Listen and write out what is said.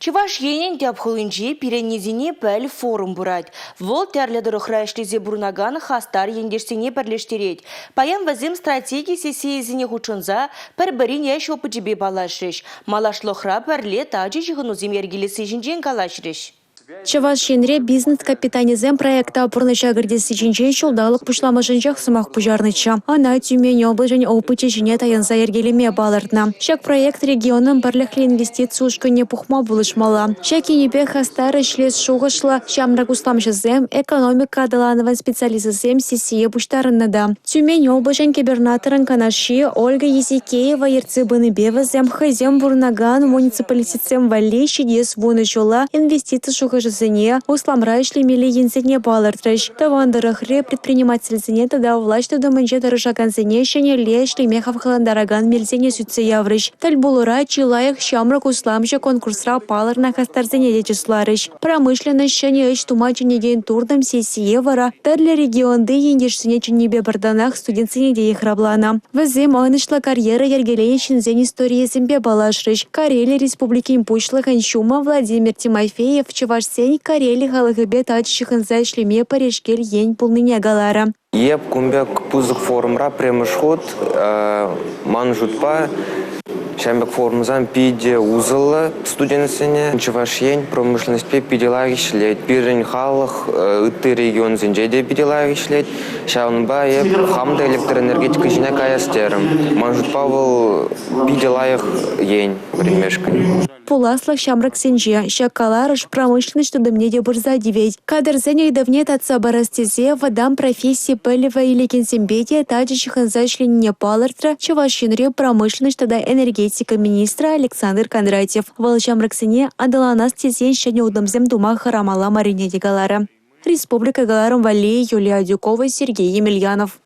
Чӑваш Енӗн тӗп хулинче «Пирӗннисене пӗл» форум пырать. Вӑл тӗрлӗ тӑрӑхра ӗҫлесе пурӑнакан хастар ентешсене пӗрлештерет. Паян вӗсем стратеги сессийӗсене хутшӑнса пӗр-пӗрин ӗҫ опычӗпе паллашрӗҫ, малашлӑхра пӗрле тачӑ ҫыхӑнусем йӗркелесси ҫинчен калаҫрӗҫ. Чӑваш Енре «Бизнес капитанӗсем» проекта пурнӑҫа кӗртесси ҫинчен ҫулталӑк пуҫламӑшӗнчех сӑмах пуҫарнӑччӗ. Ӑна Тюмень облаҫӗн опычӗ ҫине таянса йӗркелеме палӑртнӑ. Ҫак проект регионӑн пӗрлӗхлӗ инвестици ушкӑнне пухма пулӑшмалла. Ҫак енӗпе хастар ӗҫлес шухӑшлӑ ҫамрӑк усламҫӑсем, экономика аталанӑвӗн специалисчӗсем сессие пуҫтарӑннӑ та. Тюмень облаҫӗн кӗпӗрнаторӗн канашҫи Ольга Есекеева ертсе пынипе вӗсем хӑйсем пурӑнакан муниципалитетсем валли ҫитес вунӑ ҫула инвестици шухӑшӗсене, усламра ӗҫлемелли енсене палӑртрӗҫ. Тӑван тӑрӑхри предпринимательсене тата влаҫ тытӑмӗнче тӑрӑшакансене ҫӗнӗлле ӗҫлеме хавхалантаракан мелсене сӳтсе яврӗҫ. Тӗл пулура чи лайӑх ҫамрӑк усламҫӑ конкурсра палӑрнӑ хастарсене те чысларӗҫ. Промышленноҫ ҫӗнӗ ӗҫ тума чӗнекен туртӑм сессие вара тӗрлӗ регионти ентешсене чӗннипе пӗр танах студентсене те йыхравланӑ. Вӗсем ӑнӑҫлӑ карьера йӗркеленӗ ҫынсен историйӗсемпе паллашрӗҫ. Карели Республикин Пуҫлӑхӗн ҫумӗ Владимир Тимофеев чӑвашсен Карели халӑхӗпе тачӑ ҫыхӑнса ӗҫлеме пӗрешкел ен пулнине каларӗ. Эп кун пек пысӑк форумра пӗрремӗш хут, ман шутпа, ҫавӑн пек форумсем питӗ усӑллӑ студентсене. Чӑваш Ен промышленноҫпе питӗ лайӑх ӗҫлет. Пирӗн халӑх ытти регионсенче те питӗ лайӑх ӗҫлет. Ҫавӑнпа эп хам та электроэнергетика ҫине каяс терӗм. Ман шутпа вӑл питӗ лайӑх ен вӗренмешкӗн. Пуласлӑх ҫамрӑксенче. Ҫак каларӑш промышленноҫ тытӑмне те пырса тивет. Кадрсен ыйтӑвне татса парас тесе вӑтам професси пӗлӗвӗ илекенсемпе те тачӑ ҫыхӑнса ӗҫленине палӑртрӗ Чӑваш Енри промышленноҫ тата энергетика министрӗ Александр Кондратьев. Вӑл ҫамрӑксене аталанас тесен ҫӗнӗ утӑмсем тума хӑрамалла маррине те каларӗ. Республика кӑларӑм валли Юлия Адюкова, Сергей Емельянов.